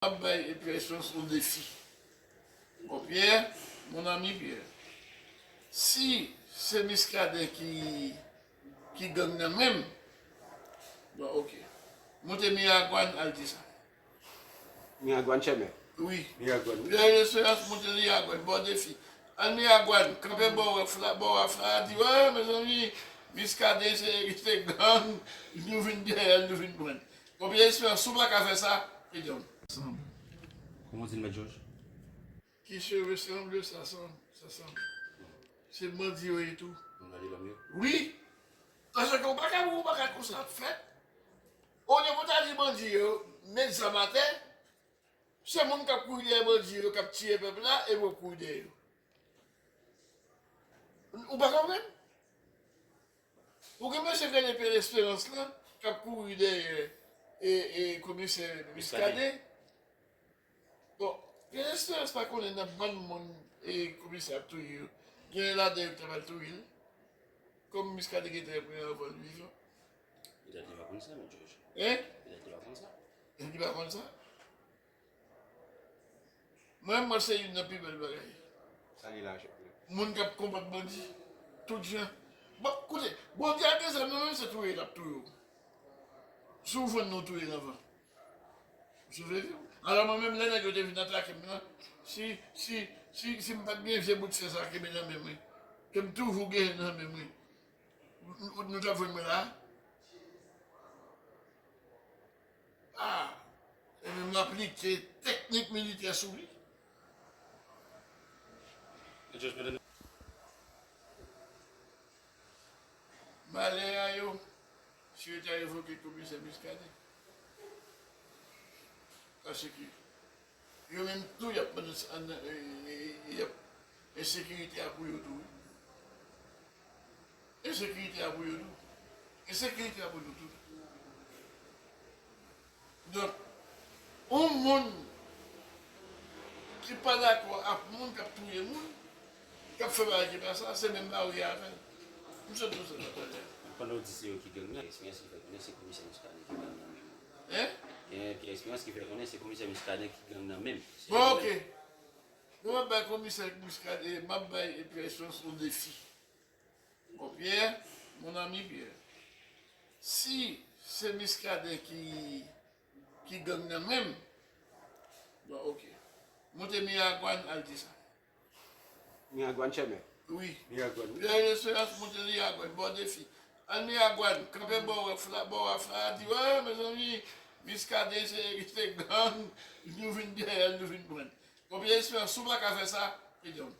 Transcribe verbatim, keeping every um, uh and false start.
ap bay Pierre Espérance yon defi. Bon, Pierre, mon ami Pierre, si se Muscadin ki, ki gang nan menm, bon, ok. Monte Miragwàn, al di sa. Miragwàn, chèmen. Wi. Miragwàn, wi. Pierre Espérance monte Miragwàn, bon defi. Al Miragwàn, kanpe bò wè Fla, bò wè Fla, di, wè, mezanmi, Muscadin se, se gang, nou vin dèyè l, nou vin pran l. Bon, Pierre Espérance, si w pa ka fè sa, ede m. Kòman w di l, Mèt Jòj? Qui se ressemble, ça semble, ça semble. Se bandi yo ye tou. Nou gade lòm yo? Wi. Paske ou pa ka, ou pa ka konsa ap fèt. Olye pou ta di bandi yo, met zam atè, se moun k ap kouri dèyè bandi yo, k ap tiye pèp la, epi w kouri dèyè yo. Ou pa konprann? Ou gen mesye k rele Pierre Espérance lan, k ap kouri dèyè e, e komisè Muscadin. Bon, Pierre Espérance pa konnen nan bann moun e komisè ap touye yo, gen ladan yo ki ta pral touye l. Kòm Muscadin gen trè pre anvan l vivan. Petèt li pa konn sa, Mèt Jòj. Hein? Petèt li pa konn sa. Li pa konn sa? Mwen, mwen se youn nan pi bèl bagay. Sa li la, chèf. Moun k ap konbat bandi, tout jan. Bon, koute, Bondye a gen zam nan men, se touye l ap touye w. Si w jwenn nou touye l anvan. Ou sove vi w. Alò mwen menm, lè nèg yo te vin atake m nan, si, si, si, si m pa t gen vye bout fè sa kenbe nan men mwen, ke m toujou genyen nan men mwen, nou, nou t ap jwenn mwen la? Ah, ebyen, m aplike teknik militè sou li. Malè a yo, si yo ta revoke komisè Muscadin. Paske yo menm tou, y ap, y ap, ensekirite a pou yo tou, wi. Ensekirite a pou yo tou. Ensekirite a pou nou tou. Donk, yon moun ki pa dakò ak moun k ap touye moun, k ap fè bagay ki pa sa, se menm bagay avè l. M sot di w sa talè. Pandan w di se yo ki gang nan, Pierre Espérance ki fè konnen se komisè Muscadin ki gang nan menm. Hein? Gen Pierre Espérance ki fè konnen se komisè Muscadin ki gang nan menm. Bon, ok. Mwen, m ap bay komisè Muscadin, m ap bay Pierre Espérance yon defi. Bon, Pierre, mon ami Pierre, si se Muscadin ki, ki gang nan menm, bon, ok. Monte Miragwàn, al di sa. Miragwàn, chèmen. Wi. Miragwàn, wi. Pierre Espérance monte Miragwàn, bon defi. Al Miragwàn, kanpe bò wè Fla, bò wè Fla, di, wè, mezanmi, Muscadin se, se gang, nou vin dèyè l, nou vin pran l. Bon, Pierre Espérance, si w pa ka fè sa, ede m.